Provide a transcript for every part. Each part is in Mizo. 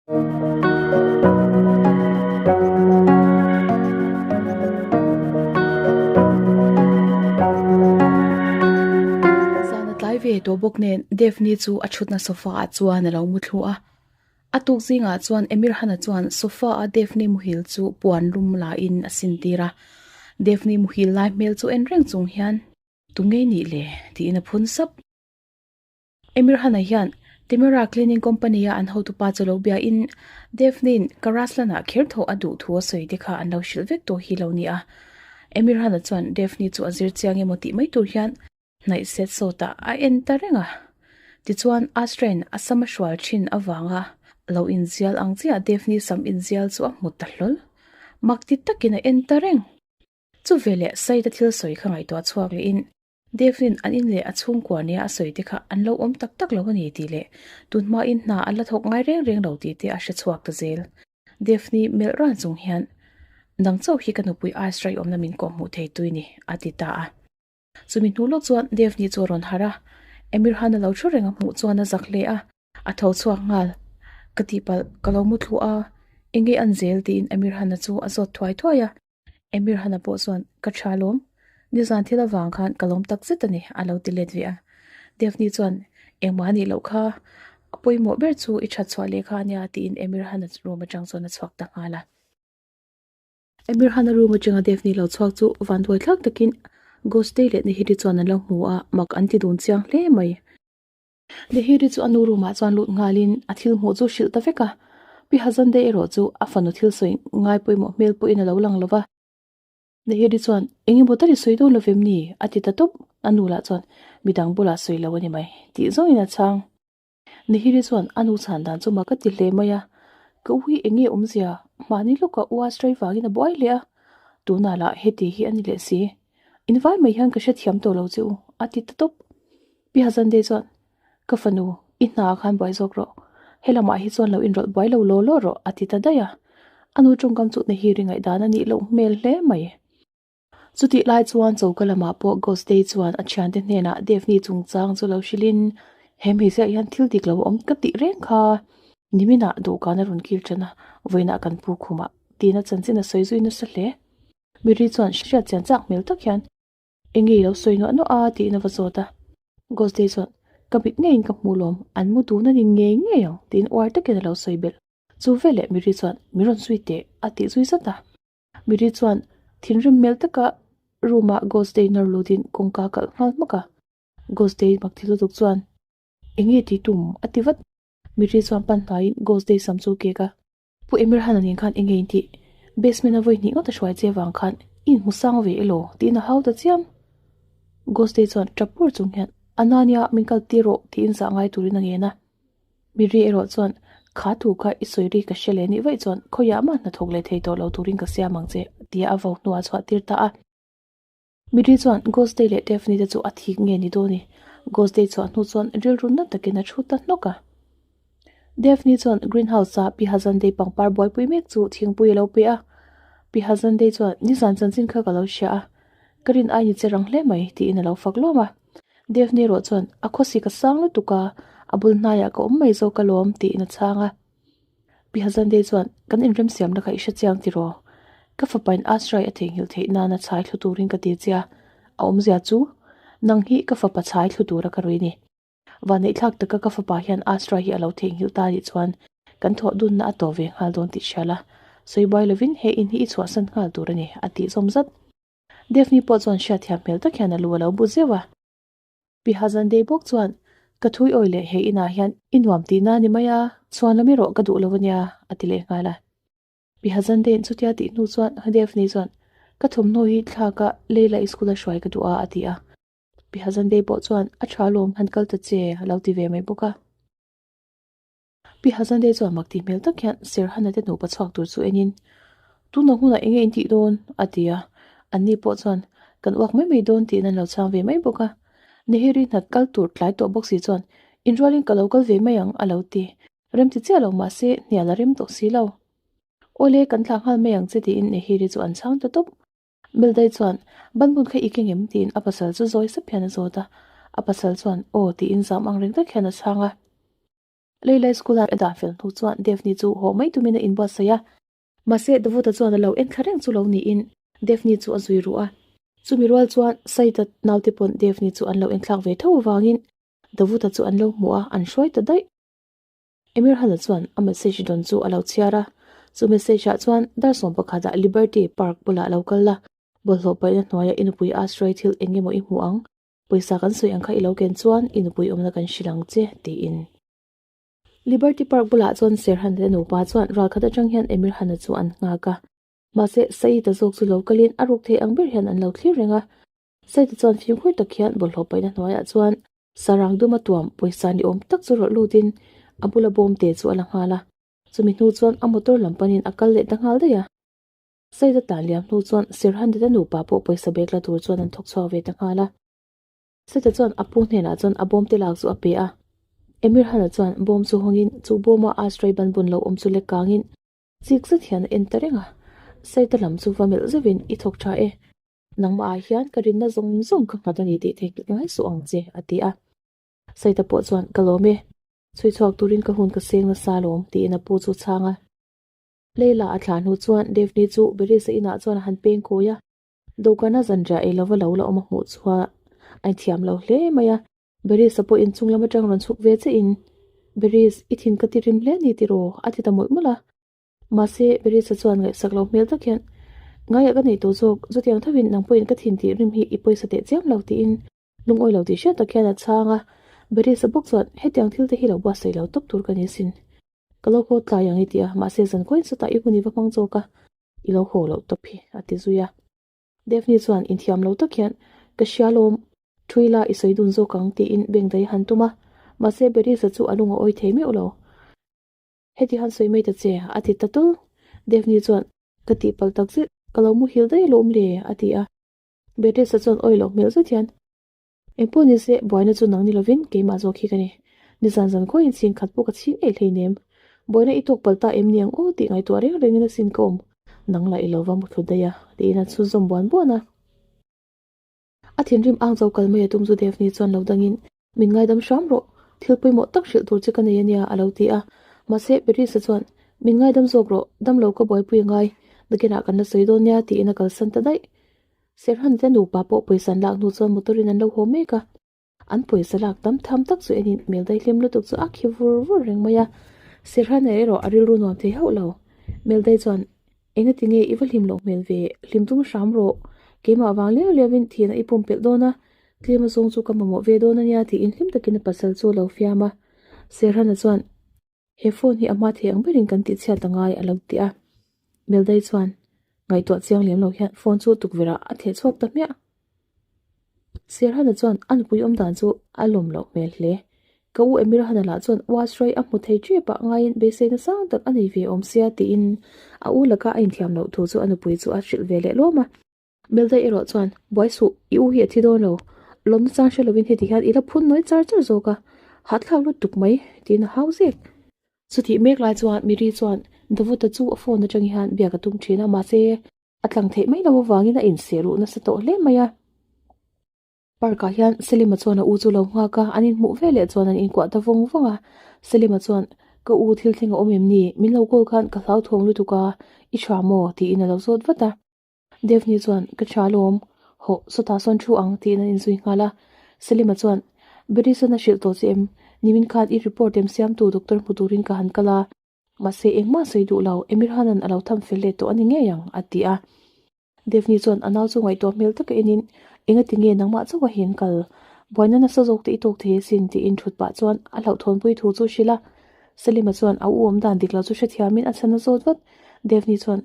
Zan a tlai ve tawh bawk nen Daphne chu a thutna sofa ah chuan a lo mu thlu a. A tuk zingah chuan Emir Hana chuan sofa a Daphne muhil chu puan lum la in a sin tir a. Daphne muhil lai hmel chu en reng chung hian, Tunge nih le? tiin a phun sap. Emir Hana hian Temera Cleaning Company a an hotupa chu lo bia in Daphne-in Karaslan-ah kher thawh a duh thu a sawi te kha an lo hrilh vek tawh hi lo ni a. Emir Hana chuan Daphne chu a zir chiang emaw tih mai tur hian hnaih set sawtah a en ta reng a. Tichuan Astra-in a sam a hrual thin avanga lo inzial ang chiah Daphne sam inzial chu a hmu ta hlawl. Mak ti takin a en ta reng. Chuveleh Said-a thil sawi kha ngaihtuah chhuak lehin Devlin an in leh a chhungkua nia a sawi te kha an lo awm tak tak lo a ni tih leh tun hmain hna an la thawk ngai reng reng lo tih te a hre chhuak ta zel. Daphne melh ran chung hian, Nang chauh hi ka nupui Astra i awmna min kawh hmuh thei tui ni, a ti ta a. Chumi hnu lawk chuan Daphne chu a rawn harh a, Emir Han a lo thu reng a hmuh chuan a zak hle a, a tho chhuak nghal. Ka tihpalh, ka lo mu thlu a, enge an zel tiin Emir Han-a chu a zawt thuai thuai a. Emir Hana pawh chuan, Ka tha lawm. Nizan thil avang khan ka lawm tak zet a ni, a lo ti let ve a. Daphne chuan, Engmah a nih loh kha, a pawimawh ber chu i that chhuah leh kha a nia, tiin Emir Hana room atang chuan a chhuak ta nghal a. Emir Hana room atanga Daphne lo chhuak chu vanduai thlak takin Gostei leh Nehiri chuan an lo hmu a, mak an ti dun chiang hle mai. Nehiri chu a nu room ah chuan lut nghalin a thil hmuh chu hrilh ta vek a, Pi Hazande erawh chu a fanu thil sawi ngai pawimawh hmel pawhin a lo lang lo va. Nehiri chuan, Eng emaw tal i sawi dawn lo vem ni? a ti ta tawp. A nu lah chuan, Midang bulah sawi lo a ni mai, tih zawngin a chhang. Nehiri chuan a nu chhan dan chu mak a ti hle mai a, Ka u hi eng nge awmzia? Mahni lawkah u a strai vangin a buai hle a, tunah lah heti hi a ni leh si. Invai mai hian ka hrethiam tawh lo che u, a ti ta tawp. Pi Hazande chuan, Ka fanu, i hna ah khan buai zawk rawh. Helamah hi chuan lo inrawlh buai lo law law rawh, a ti ta daih a. A nu tawngkam chu Nahiri ngaihdan a nih loh hmel hle mai. Chutih lai chuan choka lamah pawh Gostei chuan a thiante hnenah Devni chungchang chu lo hrilhin, He hmeichhiah hian thil dik lo a awm ka tih reng kha. Niminah dawhkan a rawn kil tan a, vawiinah kan pu khumah tiin a chanchin a sawi zui nasa hle. Miri chuan hriat chian chak hmel tak hian, Enge i lo sawi nuah nuah a tiin a va zawt a. Gosday chuan, Ka mit ngeiin ka hmu lawm, an mu dun a ni ngei ngei ang tiin uar takin a lo sawi belh. Chu veleh Miri chuan, Mi rawn zui teh a tih zui zat a. Miri chuan thinrim hmel taka room ah Gosday nawr lutin kawngka a kalh nghal hmak a. Gosday mak ti lutuk chuan, Enge tih tum? a ti vat. Miri chuan pan hnaiin Gosday sam chu kek a. Pu Emir Hana nen khan enge in tih? Basement a vawi hnih ngawt a hruai che vang khan i inhmu sang ve elaw? tiin a hau ta chiam. Gostei chuan tap pur chung hian, Anania, min kal tir rawh tiin zah ngai turin a ngen a. Miri erawh chuan, Kha thu kha i sawi ri ka hre leh nih vaih chuan khawiah mah hnathawk leh thei tawh lo turin ka siam ang che tia a vo hnuah chhuah tir ta a. Miri chuan Gostei leh Daphne te chu a thik nge ni dawn i? Gostei chhuah hnu chuan rilru na takin a thu ta hnawk a. Daphne chuan greenhouse a Pi Hazandei pangpar buaipui mek chu thingpui a lo pe a. Pi Hazandei chuan nizan chanchin kha ka lo hria a, ka rin ai ni che rang hle mai tiin a lo fak lawm a. Daphne erawh chuan a khawsik a sang lutuk a, a bul hnaiah ka awm mai zawk alawm tiin a chhang a. Pi Hazandei chuan, Kan inremsiamna kha i hre chiang tiraw? Ka fapain Asrai a theihnghilh theih nana chhai thlu turin ka ti che a, a awmzia chu, nang hi ka fapa chhai thlu tura ka rui ni. Vanneihthlak taka ka fapa hian Asrai hi a lo theihnghilh ta anih chuan kan thawh dunna a tawh ve nghal dawn tih hria la, sawi buai lovin he in hi i chhuahsan nghal tur a ni, a tih zawm zat. Daphne pawh chuan hriatthiam hmel tak hian a lu a lo bu zeuh a. Pi Hazandei bawk chuan, Ka thui awi leh he inah hian i nuam tihna a ni mai a, chhuan lam erawh ka duh lo ania, a ti leh nghal a. Pi Hazandei'n chutia tih hnu chuan Daphne chuan, Ka thawmhnaw hi thlak a, Leila i school a hruai ka duh a, a ti a. Pi Hazandei pawh chuan, A tha lawm, han kal ta che, a lo ti ve mai bawk a. Pi Hazandei chuan mak tih hmel tak hian Serhana te nupa chhuak tur chu enin, Tunah hunah enge in tih dawn? a ti a. Anni pawh chuan, Kan uak mai mai dawn tiin an lo chhang ve mai bawk a. Neheri hnat kal tur tlai tawh bawk si chuan, Inrualin ka lo kal ve mai ang a lo ti. Rem ti chiah lo mahse hnial a rem tawh si lo. Awle, kan thlah nghal mai ang che tiin Neheri chu an chhang ta tawp. Mildai chuan, Banbun kha i keng em? tiin a pasal chu zawi sap hian a zawt a. A pasal chuan, Aw tiin zam ang reng tak hian a chhang a. Leilai school a dah fel hnu chuan Daphne chu haw mai tumin a inbuatsaih a. Mahse Davuta chuan a lo en thla reng chu lo niin Daphne chu a zui ruh a. Chumi rual chuan Saita naute pawn Daphne chu an lo enthlak ve tho avangin Davuta chu an lo hmu a, an hruai ta daih. Emir Hana chuan a message dawn chu a lo chhiar a, chu message ah chuan dar 11 ah Liberty Park bulah lo kal la, bawlhhlawh paihna hnuaia i nupui Ashrei thil eng emaw i hmu ang, pawisa kan sawi ang kha i lo ken chuan i nupui awmna kan hrilh ang che, tiin. Liberty Park bulah chuan Serhan te nupa chuan ralkhat atang hian Emir Hana chu an nghak a, mahse Saeed-a zawk chu lo kalin a ruk thei ang ber hian an lo thlir reng a. Saeed-a chuan fimkhur tak hian bawlhhlawh paihna hnuaiah chuan sarang duma tuam pawisa ni awm tak chu rawlh lutin a bula bawm te chu a la nghal a, chumi hnu chuan a motor lam panin a kal leh ta nghal daih a. Saeed-a tan liam hnu chuan Serhan te nupa pawh pawisa bag la tur chuan an thawk chhuak ve ta nghal a. Seta chuan a pu hnenah chuan a bawm te lak chu a pe a. Emir Hana chuan bawm chu hawngin chu bawma ashtray ban bun lo awm chu lek kangin chik zet hian a en ta reng a. Seta lam chu va melh zeuhin i thawk tha e. Nangmah ah hian ka rinna zawng zawng ka nghat a ni tih theih ngai suh ang che a ti a. Seta pawh chuan ka lawm e. Chhui chhuak turin ka hun ka seng nasa lawm tiin a pu chu chhang a. Leila a thlah hnu chuan Daphne chu Berisa inah chuan a han peng kawi a. Dawhkana zanriah ei lova lo la awm a hmuh chuan a inthiam lo hle mai a, Beris-a pawh inchung lam atang rawn chhuk ve che in, Beris, i thin ka ti rim hle ni tiraw? a ti ta mawlh mawlh a. Mahse, Beris-a chuan ngaihsak lo hmel tak hian, Ngaiah ka nei tawh zawk, chutiang thovin nang pawhin ka thin tih rim hi i pawisa teh chiam lo tiin lungawi lo tih hriat tak hian a chhang a. Beris-a bawk chuan, Hetiang thil te hi lo buatsaih lo tawp tur ka ni sin. Ka lo haw tlai ang i ti a, mahse zan khawiin sawtah i hun i va hmang zawk a. I lo haw loh tawp hi, a ti zui a. Daphne chuan inthiam lo tak hian, Ka hria lawm, thui la i sawi dun zawk ang, tiin bengdai a han tum a. Mahse Berisa chu a lung a awi thei meuh lo. Heti han sawi mai ta che, a ti ta tul. Daphne chuan, Ka tihpalh tak zet, ka lo muhil daih alawm le, a ti a. Berisa chuan awi loh hmel zet hian, Engpawh ni se, buaina chu nang ni lovin keimah zawk hi ka ni. Nizan zan khawiin chhing khat pawh ka chhing eih hleinem. Buaina i tawk palh ta em ni ang aw tih ngaihtuah reng rengin a sin ka awm. Nang lah i lo va muthlu daih a, tiin a chhun zawm buan buan a. A thinrim ang zo kal mai a tum chu Daphne chuan lo dangin, Min ngaidam hram rawh, thil pawimawh tak hrilh tur che ka nei ania a lo ti a. Mahse, Berisa chuan, Min ngaidam zawk rawh, damlo ka buaipui a ngai, nakinah kan la sawi dawn nia tiin a kalsan ta daih. Serhan te nupa pawh pawisa an lak hnu chuan motor in an lo haw mek a, an pawisa lak tam tham tak chu enin hmel daihlim lutuk chu a khi vur vur reng mai a, Serhana erawh a rilru nuam thei hauh lo. Hmel dai chuan, Engati nge i va hlim loh hmel ve, hlim tum hram rawh, keimah vang liau liauin thihna i pumpelh dawn a, tlem azawng chu ka mamawh ve dawn ania tiin hlim takin a pasal chu a lo fiam a. Serhana chuan, He phone hi a hma thei ang berin kan tihchhiat a ngai a lo ti a. Meldai chuan ngaihtuah chiang lem lo hian phone chu tukverh ah a theh chhuak ta hmiah. Serhana chuan a nupui awm dan chu a lawm loh hmel hle. Ka u Emirhana lah chuan watch rai a hmu thei tep ah ngaiin beiseina sang tak a nei ve awm sia tiin a u laka a inthiam loh thu chu a nupui chu a hrilh ve leh luam a. Meldai erawh chuan buai suh, i u hi a thi dawn lo, lawmna chang hre lovin heti hian i la phun nawi char char zawk a, hahthlak lutuk mai, tiin a hau zek. Chutih mek lai chuan Miri chuan Davuta chu a phone atang hian biak a tum thin a, mahse a tlang theih mai lo avangin a inseh ruh nasa tawh hle mai a. Park ah hian Selima chuan a u chu lo nghak a, an inhmuh veleh chuan an inkuah ta vawng vawng a. Selima chuan, Ka u thil thleng a awm em ni? Min lo call khan ka hlauthawng lutuk a, i tha maw? tiin a lo zawt vat a. Daphne chuan, Ka tha alawm, hawh, sawtah sawn thu ang, tiin an inzui nghal a. Selima chuan, Berison a hrilh tawh che em? Nimin khan i report em siamtu doctor hmu turin ka han kal a, mahse engmah sawi duh lo, Emir Hanan a lo tham fel leh tawh a ni ngei ang, a ti a. Daphne chuan a nau chu ngaihtuah hmel taka enin, Engati nge nangmah chauh a hian kal? Buaina nasa zawk te i tawk thei asin, tiin thut pah chuan a hlauhthawnpui thu chu hrilh a. Selima chuan a u awm dan dik lo chu hrethiamin a chhan a zawt vat. Daphne chuan,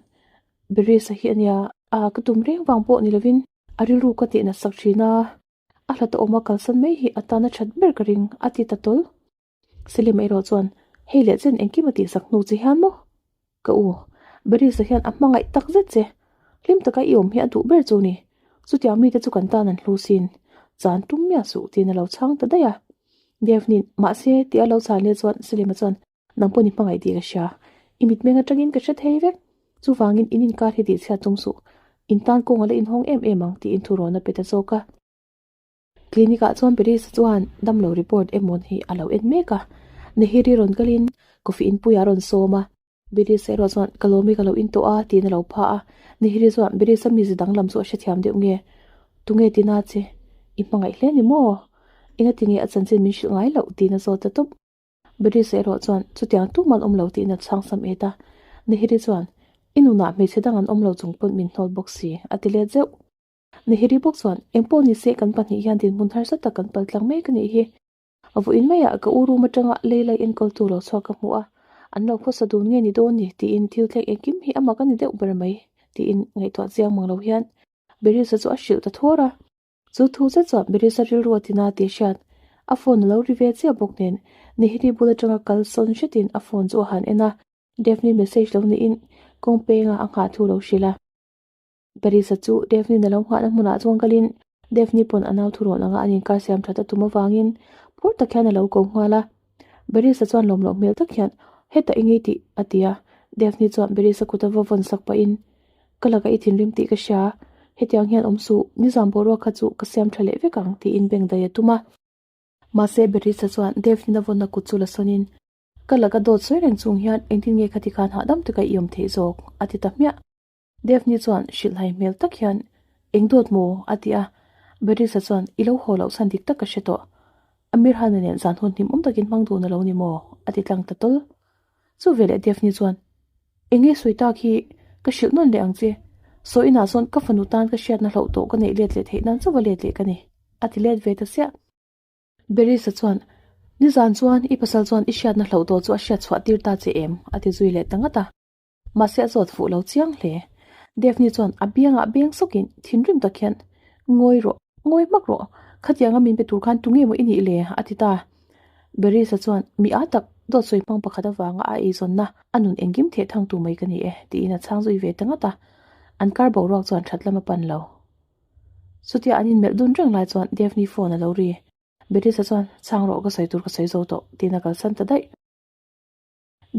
Berisa hi a nia, a ka tum reng vang pawh ni lovin a rilru ka tih natsak thin a, a hlat a awm a kalsan mai hi a tan a that ber ka ring, a ti ta tawl. Selim erawh chuan, Hei leh chen engkim a tihsak hnu che hian maw? Ka u, Berisa hian a hmangaih tak zet che. Hlim taka i awm hi a duh ber chu ni. Chutiang mite chu kan tan an hlu sin. Chan tum miah suh tiin a lo chhang ta daih a. Devnin, mahse, tih a lo chhan leh chuan Selima chuan, Nang pawh ni hmangaih tih ka hria. I mitmeng atangin ka hre thei vek. Chuvangin in inkar hi tihchhiat tum suh. In tan kawng a la inhawng em em ang tiin thurawn a pe ta zawk a. Clinic ah chuan Paris chuan damlo report emawn hi a lo en mek a. Nehiri rawn kalin coffee inpui a rawn sawm a. Biris erawh chuan ka lawm i ka lo in tawh a tiin a lo pha a. Nehiri chuan Biris a mizi danglam chu a hrethiam deuh nge? Tunge tina che? I hmangaih hle ni maw? Engati nge a chanchin min hrilh ngai loh? tiin a zawt ta tawp. Biris erawh chuan chutiang tum an awm lo tiin a chhang sam et a. Nehiri chuan I nunah hmeichhe dang an awm lo chung pawn min hnawl bawk si a ti let zeuh. Nehiri bawk chuan Engpawh ni se kan pahnih hian dinhmun harsa tak kan paltlang mek a nih hi. A vawiin maiah ka u room atanga Leilai enkawltu lo chhuak ka hmu a, an lo khawsa dun nge ni dawn ni tiin thil thleng engkim hi a mak a ni deuh ber mai tiin ngaihtuah chiang mang lo hian Berisa chu a hrilh ta thawr a. Chu thu zet chuan Berisa rilru a tina tih hriat a phone a lo ri ve chiah bawk nen Nihiri bul atanga kal sawn hretin a phone chu a han en a, Daphne message lo niin kawng penga a nghah thu lo hrilh a. Berisa chu Daphne na lo nghahna hmunah chuan kalin Daphne pawn a nau thurawn anga an inkar siam that a tum avangin phur tak hian a lo ko nghal a. Berisa chuan lawm loh hmel tak hian, Hetah i ngei tih, a ti a. Daphne chuan Berisa kut a va vawn sak pahin, Ka lakah i thinrim tih ka hria, hetiang hian awm suh, nizan boruak kha chu ka siam tha leh vek ang, tiin beng daih a tum a. Mahse Berisa chuan Daphne-na vawnna kut chu la sawnin, Ka laka dawt sawi reng chung hian engtin nge khati khan hahdam taka i awm theih zawk? a ti ta hmiah. Daphne chuan hrilhhai hmel tak hian, Eng dawt maw? a ti a. Berisa chuan, I lo haw loh chhan dik tak ka hre tawh. Amir Hana nen zan hun hnim awm takin hmang dun a lo ni maw? a ti tlang ta tawl. Chu veleh Daphne chuan, Eng nge sawi tak hi ka hrilh nawn leh ang che? Saw inah sawn ka fanu tan ka hriatna hlauh tawh ka neih let leh theih nan chauh a let leh ka ni, a ti let ve ta siah. Berisa chuan, Nizan chuan i pasal chuan i hriatna hlauh tawh chu a hriat chhuah tir ta che em? a ti zui leh ta ngat a. Mahse a zawt fuh lo chiang hle. Daphne chuan a biangah beng sawkin thinrim tak hian, Ngawi rawh, ngawi hmak rawh, khatianga min pe tur khan tunge maw i nih le? a ti ta. Berisa chuan, Mi a tak, dawt sawi hmang pakhat avanga a eizawnna a nun engkim theh thang tu mai ka ni e, tiin a chhang zui ve ta ngat a. An kar boruak chuan that lam a pan lo. Chutia an inmelh dun reng lai chuan Daphne phone a lo ri. Berisa chuan, Chhang rawh, ka sawi tur ka sawi zo tawh, tiin a kalsan ta daih.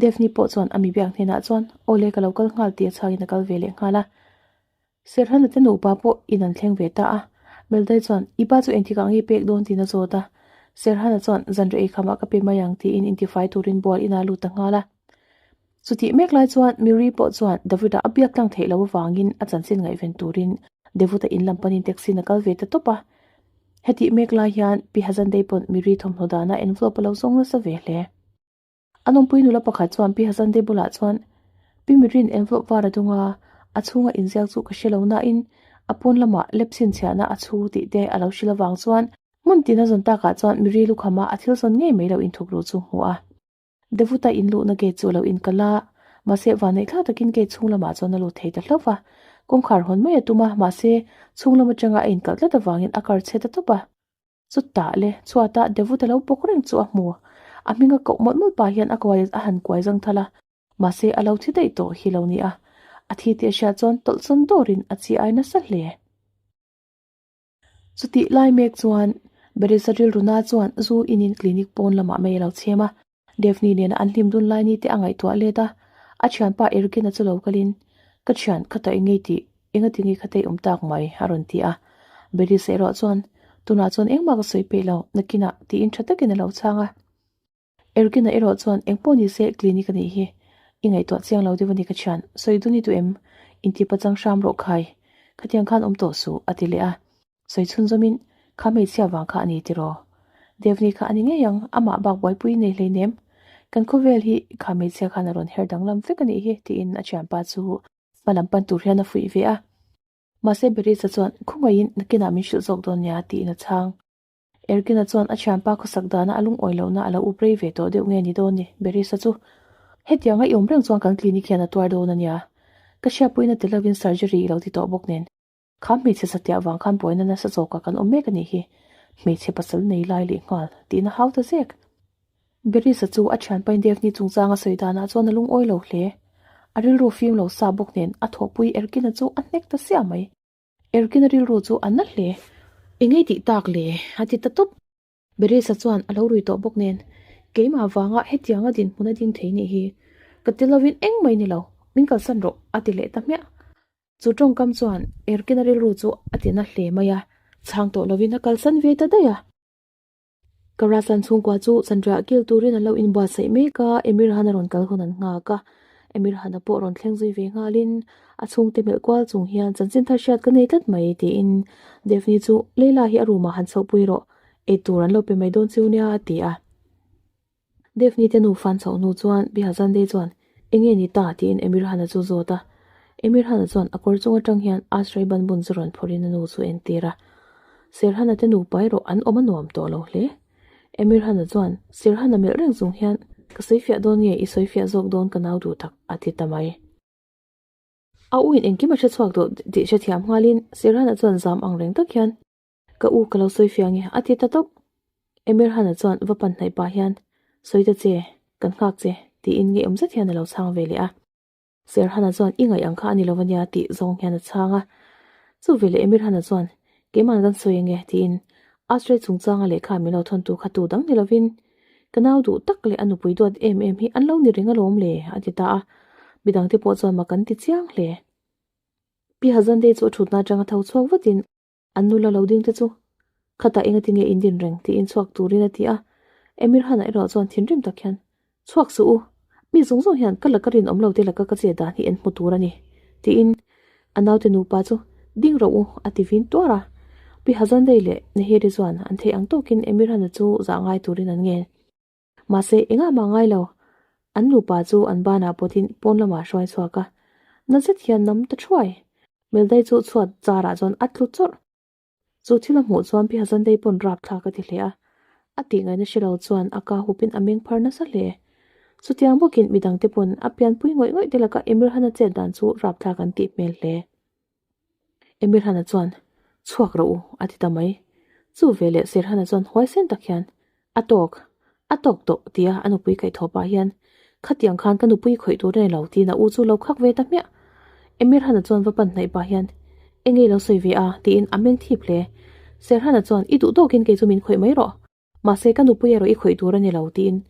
Daphne pawh chuan a mi biak hnenah chuan aw le ka lo kal nghal tih a chhangin a kal ve leh nghal a. Serhana te nupa pawh in an thleng ve ta a. Meldai chuan i pa chu engtik ah nge pek dawn tiin a zawt a. Serhana chuan zanriah ei khamah ka pe mai ang tiin intifai turin bual inah a lut ta nghal a. Chutih mek lai chuan Miri pawh chuan David-a a biak tlang theih loh avangin a chanchin ngaihven turin David-a in lam panin taxi in a kal ve ta tawp a. Hetih mek lai hian Pi Hazandei pawn Miri thawmhnaw dana envelope a lo zawng nasa ve hle. A nawmpui nula pakhat chuan Pi Hazande bulah chuan, Pi Mirin envelope var a dung a, a chhunga inziak chu ka hre lo nain a pawn lamah lep chhinchhiahna a chhu tih te a lo hrilh avang chuan hmun tina zawn takah chuan Miri lukhama a thil zawn ngei mai lo inthuk ru chu hmu a. Davuta inluhna gate chu a lo inkal a, mahse vanneih thlak takin gate chhung lamah chuan a lut thei ta hlauh va. Kawngkhar hawn mai a tum a, mahse chhung lam atanga a inkalh tlat avangin a kar chhe ta tawp a. Chutah le, chhuatah David a lo bawk reng chu a hmu. A hming a koh mawlh mawlh pah hian a kuai a han kuai zang thal a, mahse a lo thi daih tawh hi lo ni a. A thi tih a hriat chuan tawlh chawn dawrin a chi ai nasa hle. Chutih lai mek chuan Berisa rilruna chuan zu inin clinic pawn lamah mai a lo chhem a. Daphne nena an hlim dun lai ni te a ngaihtuah let a, a thianpa Ergin-a chu lo kalin, Ka thian, ka ta engei tih, engati nge kha tei awm tak mai? a rawn ti a. Berisa erawh chuan, Tunah chuan engmah ka sawi peih lo, nakinah, tiin tha takin a lo chhang a. Ergin-a erawh chuan, Engpawh ni se, clinic a nih hi. I ngaihtuah chiang lo deuh a ni ka thian, sawi dun i duh em? Inti pachang hram rawh khai. Khatiang khan awm tawh suh, a ti leh a. Sawi chhunzawmin, Kha hmeichhia vang kha a ni tiraw? Devni kha a ni ngei ang, amah bak buaipui nei hleinem. Kan khawvel hi kha hmeichhia khan a rawn her danglam vek a nih hi, tiin a thianpa chu hma lam pan tur hian a fuih ve a. Mahse Berisa chuan, Khawngaihin nakinah min hrilh zawk dawn nia, tiin a chhang. Erkina chuan a thianpa khawsak dana a lungawi lohna a lo up rei ve tawh deuh nge ni dawn ni, Berisa chu. Hetianga i awm reng chuan kan clinic hian a tuar dawn a nia. Ka hriatpuina tel lovin surgery i lo ti tawh bawk nen. Kha hmeichhe satliah vang khan buaina nasa zawkah kan awm mek a nih hi, hmeichhe pasal nei lai leh nghal tiin a hau ta zek. Berisa chu a thianpain Devni chungchanga sawi danah chuan a lungawi lo hle. A rilru fim lo sa bawk nen a thawhpui Erkina chu a hnek ta siah mai. Erkina rilru chu a na hle. Engei tih tak le? a ti ta tawp. Berisa chuan a lo rui tawh bawk nen, Keimah vanga hetianga dinhmun a ding thei nih hi ka ti lovin engmah i ni lo, min kalsan rawh a ti leh ta hmiah. Chu tawngkam chuan Erkina rilru chu a ti na hle mai a, chhang tawh lovin a kalsan ve ta daih a. Karasan chhungkua chu zanriah kil turin an lo inbuatsaih mek a, Emir Han a rawn kal hun an nghak a. Emir Han-a pawh rawn thleng zui ve nghalin a chhungte melh kual chung hian chanchin thar hriat ka nei tlat mai tiin Daphne chu Leila hi a room ah han chhohpui rawh, eitur an lo pe mai dawn chiu nia a ti a. Daphne te nufa an chhoh hnu chuan Bihazande chuan Eng nge ni ta? tiin Emir Han-a chu zawt a. Emir Han-a chuan a kawr chung atang hian Ashrei ban bun chu rawn phawrhin a nu chu entir a. Serhana te nupa erawh an awm a nuam tawh lo hle. Emir Han-a chuan Serhana melh reng chung hian Ka sawifiah dawn nge i sawifiah zawk dawn ka nau duh tak a ti ta mai. A u in engkim a hre chhuak tawh tih hrethiam nghalin Serhana chuan zam ang reng tak hian Ka u ka lo sawi fiah nge a ti ta tawp. Emir Hana chuan va pan hnaih pah hian, Sawi ta che, kan nghak che, tiin ngeiawm zet hian a lo chhang ve leh a. Sir Hana chuan i ngaih ang kha a ni lo a nia tih zawng hian a chhang a. Chu veleh Emir Hana chuan, Keima'n kan sawi ange, tiin Ashrei chungchanga lehkha min lo thawntu kha tu dang ni lovin ka nau duh tak leh a nupui duat em em hi an lo ni reng alawm le, a ti ta a. Midangte pawh chuan mak an ti chiang hle. Pi Hazandei chu a thutna atanga tho chhuak vatin An nula lo ding te chu khatah engati nge in din reng tiin chhuak turin a ti a. Emir Hana erawh chuan thinrim tak hian, Chhuak suh u, mi zawng zawng hian ka laka rinawm lo te laka ka che dan hi en hmu tur a ni, tiin a naute nupa chu ding rawh u a ti vin tuar a. Pi Hazandei leh Nehiri chuan an theih ang tawkin Emir Hana chu zah ngai turin an ngen. Mahse, engah mah ngai lo. An nupa chu an banah pawtin pawn lamah hruai chhuak a, na zet hian nam ta thuai. Meldai chu chhuat charah chuan a tlu chawrh. Chu thil a hmuh chuan Pi Hazandei pawn rap thlak a ti hle a. A tih ngaihna hre lo chuan a ka hupin a meng phar nasa hle. Chutiang bawkin midangte pawn a pianpui ngawih ngawih te laka Emir Hana chet dan chu rap thlak an tih hmel hle. Emir Hana chuan, Chhuak rawh u, a ti ta mai. Chu veleh Sir Hana chuan huaisen tak hian, A tawk, a tawk tawh, tia a nupui kaihthawh pah hian, Khatiang khan ka nupui khawih tur a ni lo, tiin a u chu lo khak ve ta hmiah. Emir Hana chuan va pan hnaih pah hian, Eng nge lo sawi ve a, tiin a meng thip hle. Sir Hana chuan, I duh tawkin kei chu min khawih mai rawh. Mahse ka nupui erawh i khawih tur a ni lo, tiin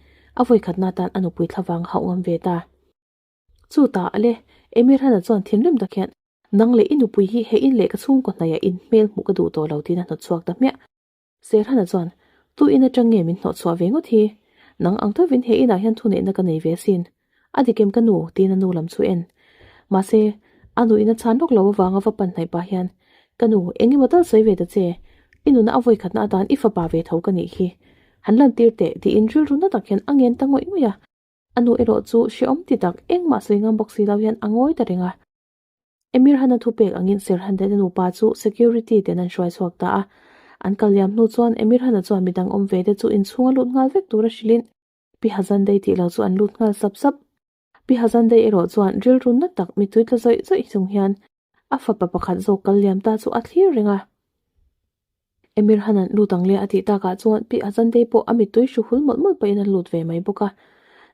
a vawikhatna atan a nupui thlavang hauh ngam ve ta. Chutah le, Emir Hana chuan thinrim tak hian, Nang leh i nupui hi he in leh ka chhungkaw hnaihah in hmel hmuh ka duh tawh lo tiin a hnawt chhuak ta hmiah. Sir Hana chuan, Tu in atang nge min hnawh chhuah ve ngawt hi? Nang ang thovin he inah hian thuneihna ka nei ve asin. A dik em ka nu? tiin a nu lam chu en. Mahse, a nu in a chhan lawk lo avanga va pan hnaih pah hian, Ka nu, eng emaw tal sawi ve ta che. I nuna a vawikhatna atan i fapa ve tho ka nih hi. Han lantir teh, tiin rilru na tak hian a ngen ta ngawih ngawih a. A nu erawh chu hrehawm ti tak engmah sawi ngam bawk si lo hian a ngawi ta reng a. Emir Hana thupek angin Sir Handena nupa chu security ten an hruai chhuak ta a. An kal liam hnu chuan Emir Hana chuan midang awm ve te chu inchhung a lut nghal vek tur a hrilhin Pi Hazandei tih lo chu an lut nghal sap sap. Pi Hazandei erawh chuan rilru na tak mittui tla zawih zawih chung hian a fapa pakhat zawk kal liam ta chu a thlir reng a. Emir Hanan lut ang le a tih takah chuan Pi Hazandei pawh a mittui hru hul mawlh mawlh pahin a lut ve mai bawk a.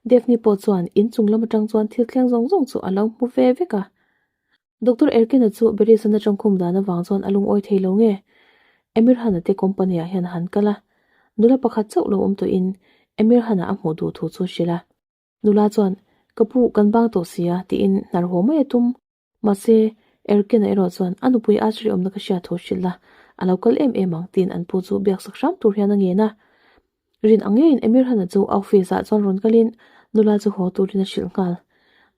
Daphne pawh chuan in chung lam atang chuan thil thleng zawng zawng chu a lo hmu ve vek a. Doctor Erkina chu Berison atang khum dan avang chuan a lungawi thei lo nge? Emir Hana te company ah hian a han kal a. Nula pakhat chauh lo awm tawhin Emir Hana a hmuh duh thu chu a hrilh a. Nula chuan, Ka pu, kan bang tawh sia, tiin hnar haw mai a tum. Mahse, Erkina erawh chuan a nupui Asri awmna ka hriat thu hrilh la, a lo kal em em ang tiin an pu chu biaksak hram tur hian a ngen a. Rin ang ngeiin Emir Hana chu a office ah chuan rawn kalin nula chu haw turin a hrilh nghal.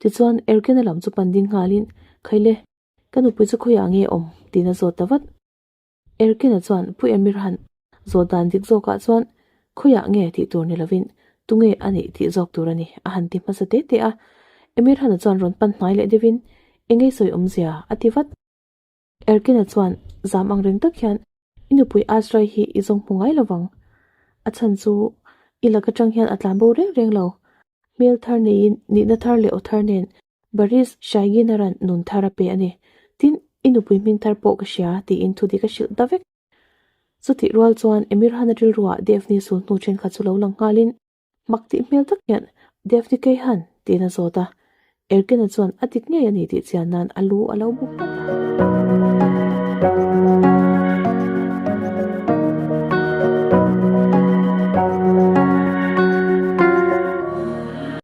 Tichuan, Erkina lam chu pan ding nghalin, Khaile, ka nupui chu khawiah nge awm? tiin a zawt ta vat. Erkina chuan Pu Emir Han zawt dan dik zawkah chuan khawiah nge tih tur ni lovin tunge a nih tih zawk tur a ni a han ti hmasa te te a. Emir Hana chuan rawn pan hnai leh deuhin Engei sawi awmzia a ti vat. Erkina chuan zam ang reng tak hian I nupui Azrai hi i zawng hmu ngai lovang. A chhan chu i lak atang hian a tlan bo reng reng lo. Hmel thar neiin nihna thar leh aw thar nen Baris Shaiginaran nun thar a pe a ni. Tin, i nupui hming thar pawh ka hria, tiin thu dik a hrilh ta vek. Chutih rual chuan Emir Hana rilruah Daphne sul hnu thenkhat chu lo lang nghalin, mak tih hmel tak hian, Daphne Keihan? tiin a zawt a. Erkena chuan a dik ngei a ni tih chian nan a lu a lo bu nghat a.